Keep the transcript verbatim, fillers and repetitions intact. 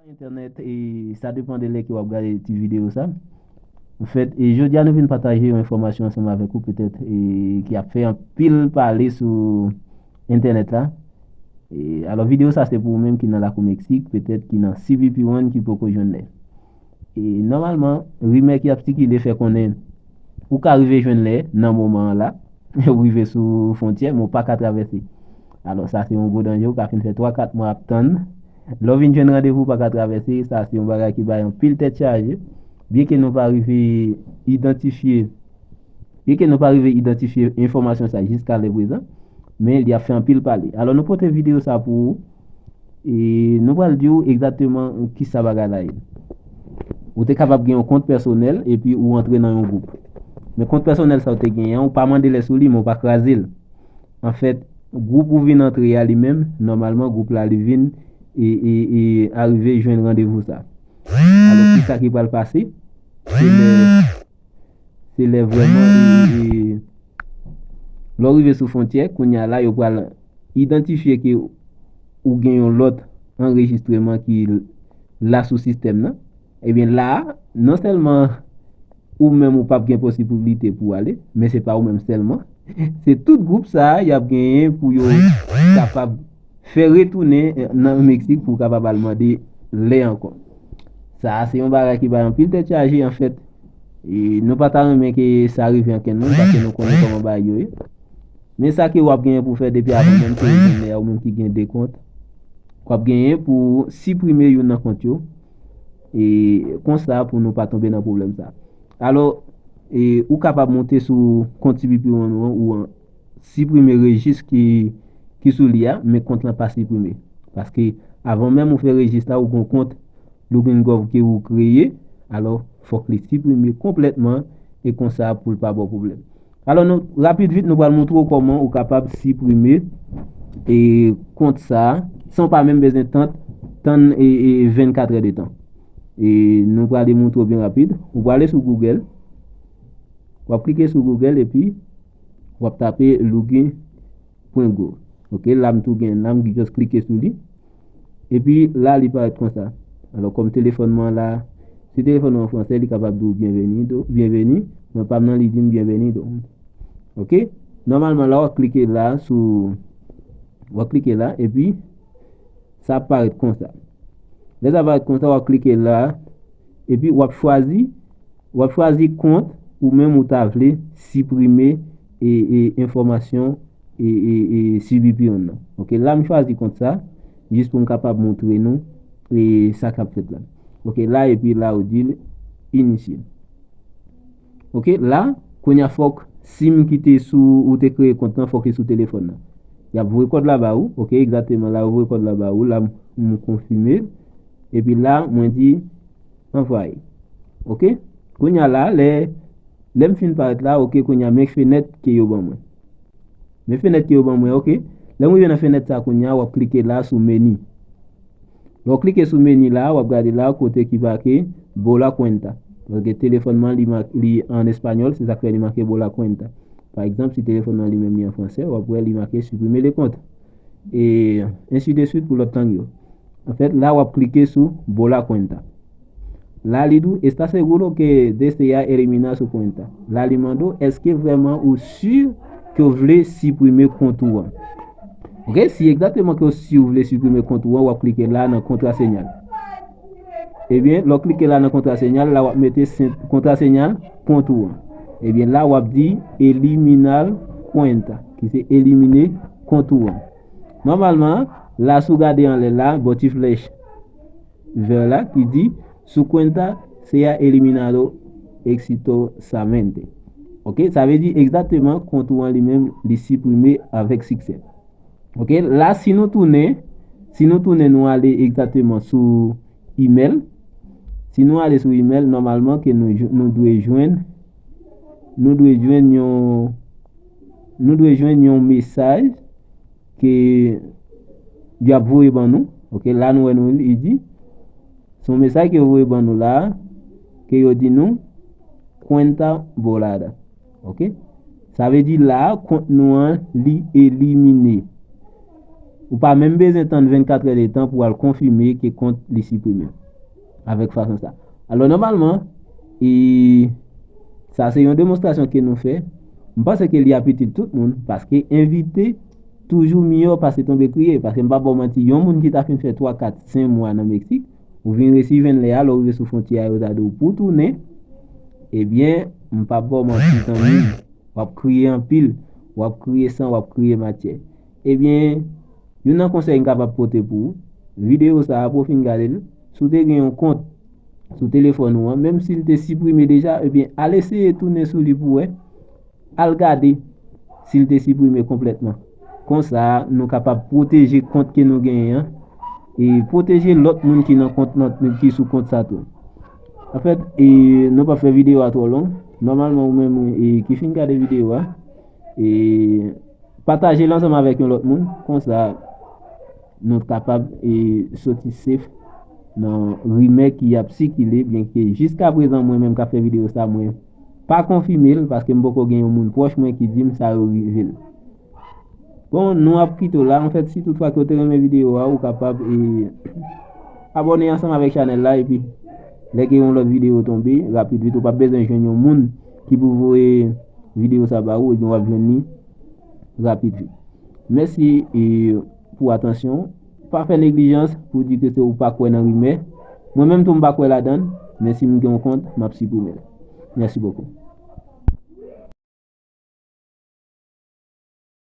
Entènèt, e sa depann de lè ke w ap gade ti videyo sa. Anfèt, e jodi a nou vin pataje yon enfòmasyon ansanm avèk ou, petèt, e ki ap fè anpil pale sou entènèt la. E alò, videyo sa se pou ou menm ki nan lakou Meksik, petèt ki nan C B P One ki poko jwenn lè. E nòmalman, rimè ki ap sikile fè konnen ou ka rive jwenn lè nan moman an la, ou rive sou fwontyè, men w pa ka travèse. Alò, sa se yon gwo danje, ou ka fin fè twa, kat mwa ap tann. Lè w vin jwenn randevou, ou pa ka travèse, sa se yon bagay ki bay anpil tèt chaje. Byenke nou pa rive idantifye, byenke nou pa rive idantifye enfòmasyon sa jiska lè prezan, men li ap fè anpil pale. Alò, nou pote videyo sa pou ou, e nou pral di w egzakteman kisa bagay la ye. Ou te kapab gen yon kont pèsonèl epi ou antre nan yon gwoup. Men kont pèsonèl sa w te genyen an, ou pa mande lè sou li, men ou pa kraze l. Anfèt, gwoup ou vin antre a li menm, nòmalman, gwoup la li vin e, e, e arive jwenn randevou sa. Alò, kisa ki pral pase? Se lè, se lè vrèman, e, e, lè w rive sou fwontyè, kounye a la, yo pral idantifye ke ou gen yon lòt anrejistreman ki la sou sistèm nan. Ebyen, la a, non sèlman ou menm ou p ap gen posiblite pou w ale, men se pa ou menm sèlman. Se tout gwoup sa a y ap genyen pou yo kapab fè retounen, eh, nan Meksik pou w kapab al mande lè ankò. Sa a se yon bagay ki bay anpil tèt chaje, anfèt. E nou pa ta renmen ke sa rive ankenn moun, paske nou konnen kòman bagay yo ye. Men sa ke w ap genyen pou w fè depi avan menm ke w jwenn lè a, ou menm ki gen de kont, w ap genyen pou siprime youn nan kont yo, e konsa pou nou pa tonbe nan pwoblèm sa. Alò, e, ou kapab monte sou kont C B P One ou an, ou an, siprime rejis ki, ki sou li a, men kont lan pa siprime. Paske avan menm ou fè rejis la, ou gen kont Looking Gov ke ou kreye, alò, fòk li siprime konplètman, e konsa pou l pa ba w pwoblèm. Alò, nou, rapid vit, nou pral montre w kòman ou kapab siprime, e, kont sa a, san w pa menm bezwen tann, tann, e, e, vennkat è de tan. E nou prale montre w byen rapid. Ou prale sou Google, w ap klike sou Google epi w ap tape looking pwen gov. Ok, la m tou gen, la m just klike sou li. Epi la, li parèt konsa. Alò, kòm telefòn mwen la, si telefòn mwen an fransè, li kapab di w bienvenido, bienveni. Mwen pa m nan, li di m bienvenido. Ok? Nòmalman, la, w ap klike la sou, w ap klike la, epi sa ap parèt konsa. Lè sa parèt konsa, w ap klike la, epi w ap chwazi, w ap chwazi kont ou menm ou ta vle siprime e, e enfòmasyon e, e, e C B P One nan. Ok, la m chwazi kont sa, jis pou m kapab montre nou e sa k ap fèt la. Ok, la epi la ou di l inisye. Ok, la, kounye a fòk sim ki te sou, ou te kreye kont lan, fòk li sou telefòn nan. Y ap voye kòd la ba ou, ok, egzakteman la, yo voye kòd la ba ou, la m, m konfime l. Epi la, mwen di anvwaye. Ok, kounye a la, lè, lè m fin parèt la, ok, kounye a, men fenèt ke yo ban mwen. Men fenèt ke yo ban mwen, ok. Lè m rive nan fenèt sa kounye a, w ap klike la sou meni. Lè w klike sou meni la, w ap gade la kote ki make Borra cuenta. Paske telefòn mwen li, ma- li an espanyòl, se sa k fè li make Borra cuenta. Pa egzanp, si telefòn nan li menm li an fransè, w ap wè li make supprimer le compte. E ensi de suit pou lòt lang yo. Anfèt, la w ap klike sou Borra cuenta. La li di w, "Está seguro que desea eliminar su cuenta?" La li mande w, èske vrèman ou si ke w vle siprime kont ou an? Ok, si egzakteman ke w si w vle siprime kont ou an, w ap klike la nan kontra senyal. Ebyen, lè w klike la nan kontra senyal, la w ap mete sen- kontra senyal kont ou an. Ebyen, la w ap di eliminar cuenta, ki se elimine kont ou an. Nòmalman, la si w gade anlè la, bò ti flèch vè la ki di, "Su cuenta sea eliminado exitosamente." Ok, sa vle di egzakteman kont ou an li menm li siprime avèk siksè. Ok, la si nou tounen, si nou tounen nou ale egzakteman sou email, si nou ale sou email, nòmalman ke nou, jw- nou dwe jwenn, nou dwe jwenn yon, nou dwe jwenn yon mesaj ke y ap voye ban nou. Ok, la nou wè nou li di, se yon mesaj ke yo voye ban nou la, ke yo di nou, "Cuenta borrada." Ok? Sa vle di la, kont nou an, li elimine. Ou pa menm bezwen tann vennkat è de tan pou al konfime ke kont li siprime avèk fason sa. Alò, nòmalman, e sa se yon demonstrasyon ke nou fè. M panse ke li ap itil tout moun, paske envite toujou miyò pase tonbe kriye. Paske m pa ba w manti, yon moun ki ta fin fè twa, kat, senk mwa nan Meksik, ou vin resi jwenn lè a, lè w rive sou fwontyè a, yo ta di w pou w tounen, ebyen, m pa ba w manti, zanmi m. W ap kriye anpil, w ap kriye san, w ap kriye matyè. Ebyen, youn nan konsèy m kapab pote pou ou, videyo sa a, pou w fin gade l, si w te gen yon kont sou telefòn ou an, menm si l te siprime deja, ebyen, al eseye tounen sou li pou w wè, al gade si l te siprime konplètman. Konsa, nou kapab pwoteje kont ke nou genyen an, e pwoteje lòt moun ki nan kont nan, ki sou kont sa tou. Anfèt, e, nou p ap fè videyo a twò long. Nòmalman, ou menm, e, ki fin gade videyo a, e, pataje l ansanm avèk yon lòt moun. Konsa, nou kapab, e, soti safe nan rimè ki ap sikile, byenke jiskaprezan, mwen menm k ap fè videyo sa, mwen pa konfime l, paske m poko gen yon moun pwòch mwen ki di m sa yo rive l. Bon, nou ap kite w la. Anfèt, si toutfwa ke w te renmen videyo a, ou kapab, e, abòne ansanm avèk chanèl la, epi lè gen yon lòt videyo tonbe, rapid vit, ou p ap bezwen jwenn yon moun ki pou voye videyo sa ba ou, ebyen w ap jwenn li rapid vit. Mèsi, e, pou atansyon. Pa fè neglijans pou di ke se ou pa kwè nan rimè. Mwen menm tou m pa kwè ladan l, men si m gen yon kont, m ap siprime l. Mèsi bokou.